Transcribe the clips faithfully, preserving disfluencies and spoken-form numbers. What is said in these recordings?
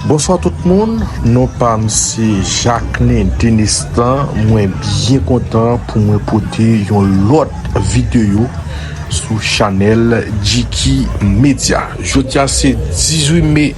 Bonswa tout moun, non pa m se Jacquelin Denistan, mwen byen kontan pou mwen pote yon lòt videyo sou chanèl Jiki Media. Jodi a se dizuit me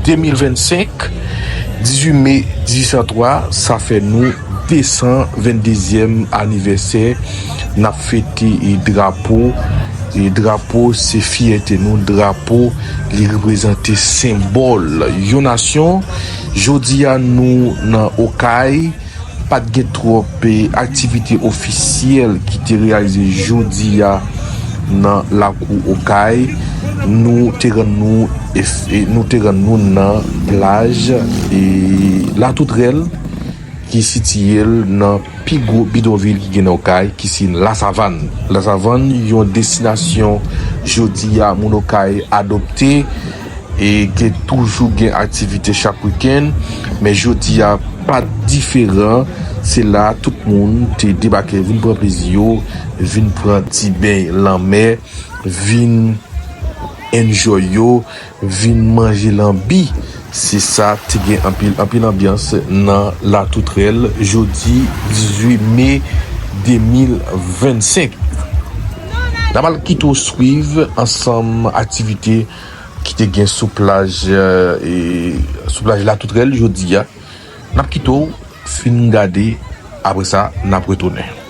de mil vennsenk, dizuit me dizuit san twa, sa fè nou de san venndezyèm anivèsè n ap fete e drapo. E drapo se fyète nou, drapo li reprezante senbòl yon nasyon. Jodi a nou nan Okay, pa t gen twòp e aktivite ofisyèl ki te reyalize jodi a nan lakou Okay. Nou te rann nou e, e nou te rann nou nan plaj e Latoutrèl ki sitiye l nan pi gwo bidonvil ki gen nan Okay, ki se Lasavann. Lasavann, yon destinasyon jodi a moun Okay adopte e gen toujou gen aktivite chak wikenn, men jodi a pa t diferan. Se la tout moun te debake, vin pran plezi yo, vin pran ti beny lanmè, vin enjoy yo, vin manje lanbi. Se sa, te gen anpil, anpil anbyans nan Latoutrèl jodi dizuit me de mil vennsenk. N ap al kite w swiv ansanm aktivite ki te gen sou plaj, e, sou plaj Latoutrèl jodi a. N ap kite w fin gade, apre sa, n ap retounen.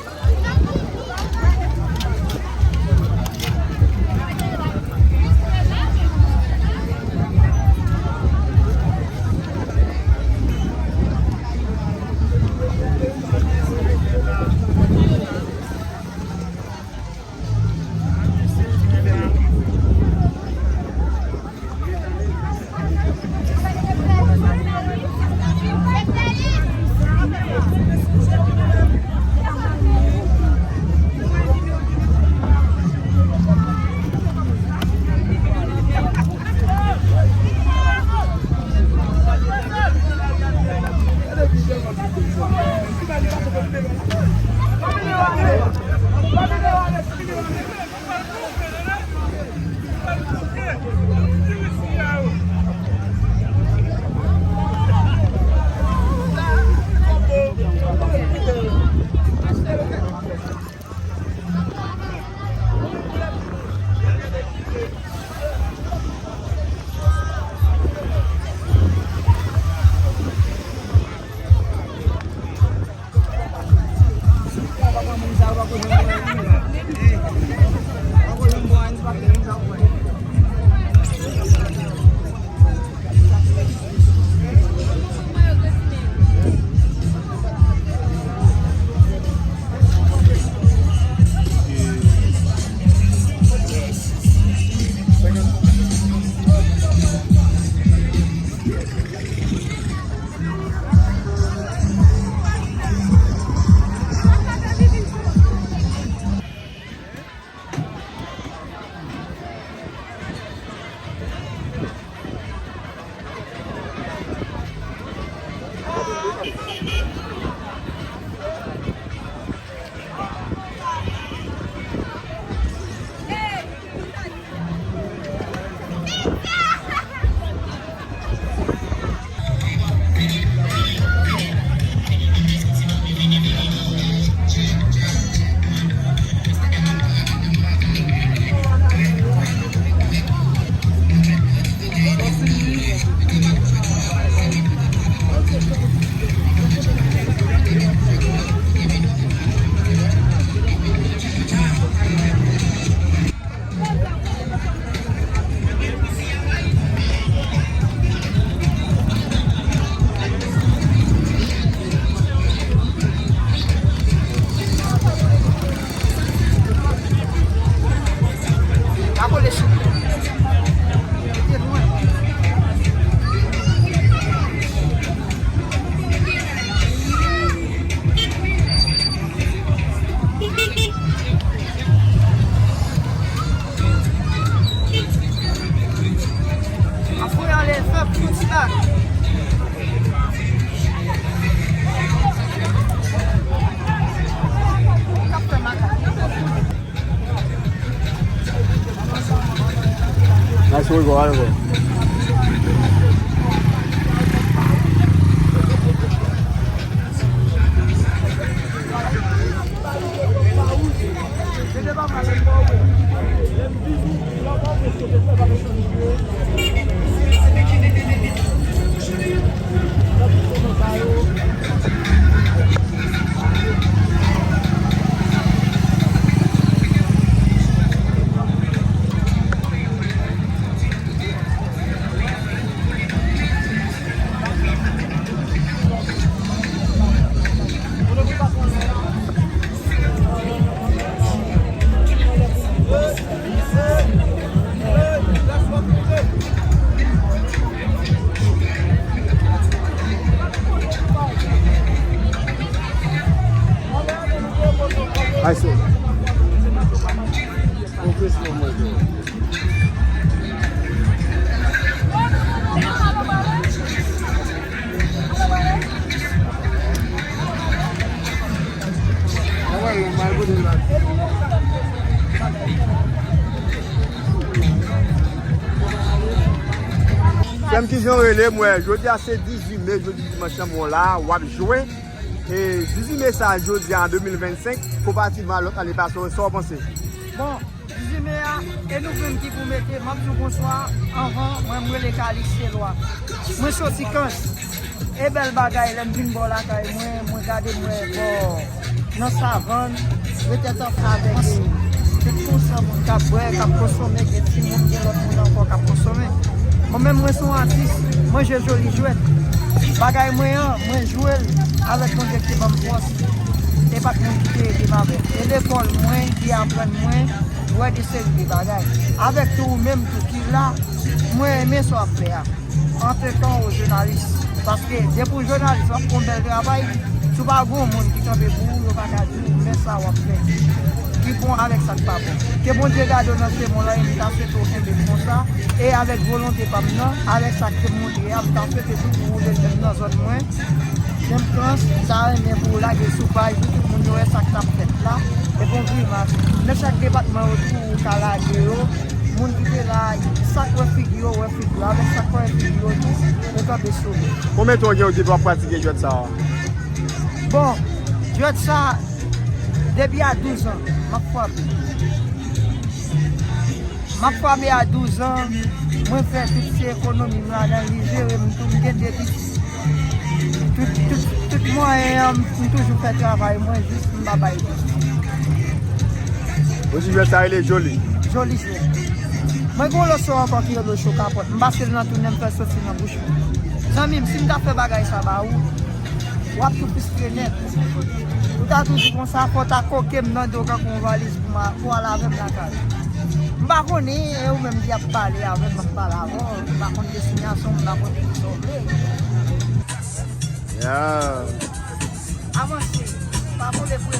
Nice work, bro. Nice work. Frè m, kijan w rele? M wè jodi a se dizuit me, jodi dimanch lan, mwen la, w ap jwe. E dizuit me sa, jodi a, an de mil vennsenk, konparativman a lòt ane pase yo, sa w panse? Bon, dizuit me a, e nou menm ki pou mete, m ap di w bonswa, anvan, mwen, m rele Kalis Selwa. Mwen soti Kans. E bèl bagay, lè m vin bò lakay mwen, mwen gade, m wè bò nan savann, petèt ansanm avèk tout konsa moun k ap bwè, k ap konsome, gen timoun, gen lòt moun ankò k ap konsome. Mwen menm, mwen se yon atis, mwen jwe joli jwèt. Bagay mwen an, mwen jwe l avèk Bondye ki te ban m fòs. E pa t moun ki te ede m avè l. E lekòl mwen ki aprann mwen wè de seri de bagay. Avèk tou ou menm tou ki la, mwen renmen sa w ap fè a. Antretan ou jounalis. Paske depi w jounalis, w ap fè yon bèl travay. Si w pa gen yon moun ki kanpe pou ou, yo pa ka di w men sa w ap fè ki bon avèk sa k pa bon. Ke Bondye gade w nan semèn lan, e m ta swete w kenbe konsa. E avèk volonte pa m nan, avèk sa k te montre a, m ta swete tou pou w woule l menm nan zòn mwen. Menm Kans, m ta renmen pou w lage sou paj pou tout moun yo wè sa k t ap fèt la. E bon grimas. Nan chak depatman yo tou, ou ka lage yo. Moun ki te la, sa k wè figi yo, wè figi yo. Avèk sa k pa wè figi yo tou, yo kanpe sou yo. Konbyen tan w gen depi w ap pratike jwèt sa a? Bon, jwèt sa, depi a douz an, m ap frape. M ap frape a douz an, mwen fè tout ti ekonomi m ladan li, jere m tou, m gen de pitit. Tout, tout, tout mwayen an, m toujou fè travay mwen, jis m pa bay li. Ou di jwèt sa rele Joli? Joli jwèt. Mwen gen yon lòt son ankò ki rele Cho Kapòt. M pase l nan tounen, m fè l soti nan bouch mwen. Zanmi m, si m ta fè bagay sa ba ou, w ap tou fristré nèt. Ou ta tou di konsa, fò w ta koke m nan do kankou yon valiz pou m a-, pou w al avè m lakay ou. M pa konnen, e ou menm ki ap pale avè m, m ap pale avè w. M pa konn destinasyon w, m pa konn kisa w vle. Yeah. Avanse, pa vole vre.